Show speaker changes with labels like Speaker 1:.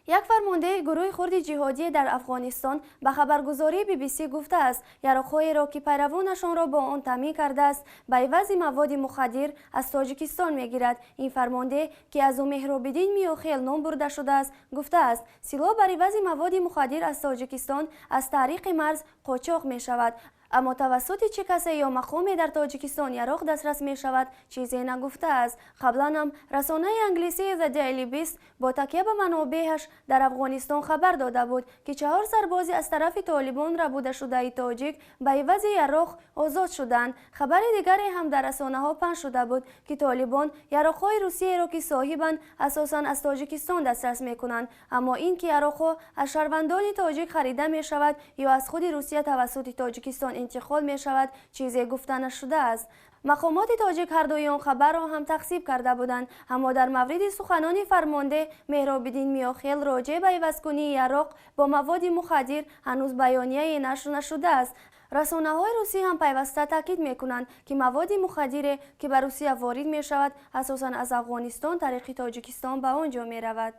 Speaker 1: Як фармондеҳи гурӯҳи хурди ҷиҳодӣ дар Афғонистон ба хабаргузории BBC гуфтааст, яроқҳоеро, ки пайравонашонро бо он таъмин кардааст, ба ивази маводи мухаддир аз Тоҷикистон мегирад. Ин фармондеҳ, ки аз ӯ Меҳробиддин Миёхел ном бурда шудааст, гуфтааст, силоҳ бар ивази маводи мухаддир аз Тоҷикистон аз тариқи марз қочоқ мешавад. Аммо тавассути чӣ касе ё мақоме дар Тоҷикистон яроқ дастрас мешавад, чизе нагуфтааст. Қаблан ҳам расонаи англисии The Daily Beast бо такя ба манобеъаш дар Афғонистон хабар дода буд, ки чаҳор сарбози аз тарафи Толибон рабудашудаи тоҷик ба ивази яроқ озод шуданд. Хабари дигаре ҳам дар расонаҳо паҳн шуда буд, ки Толибон яроқҳои Русияро, ки соҳибанд, асосан аз Тоҷикистон дастрас мекунанд. Аммо ин ки яроқҳо аз шаҳрвандони тоҷик харида мешавад ё аз худи Русия тавассути Тоҷикистон интиқол мешавад, чизе гуфта нашудааст. Мақомоти тоҷик ҳардуи он хабарро ҳам тақсиб карда буданд, аммо дар мавриди суханони фармондеҳ Меҳробиддин Миёхел роҷеъ ба ивазкунии яроқ бо маводи мухаддир ҳанӯз баёнияе нашр нашудааст. Расонаҳои русӣ ҳам пайваста таъкид мекунанд, ки маводи мухаддире, ки ба Русия ворид мешавад, асосан аз Афғонистон тариқи Тоҷикистон ба он ҷо меравад.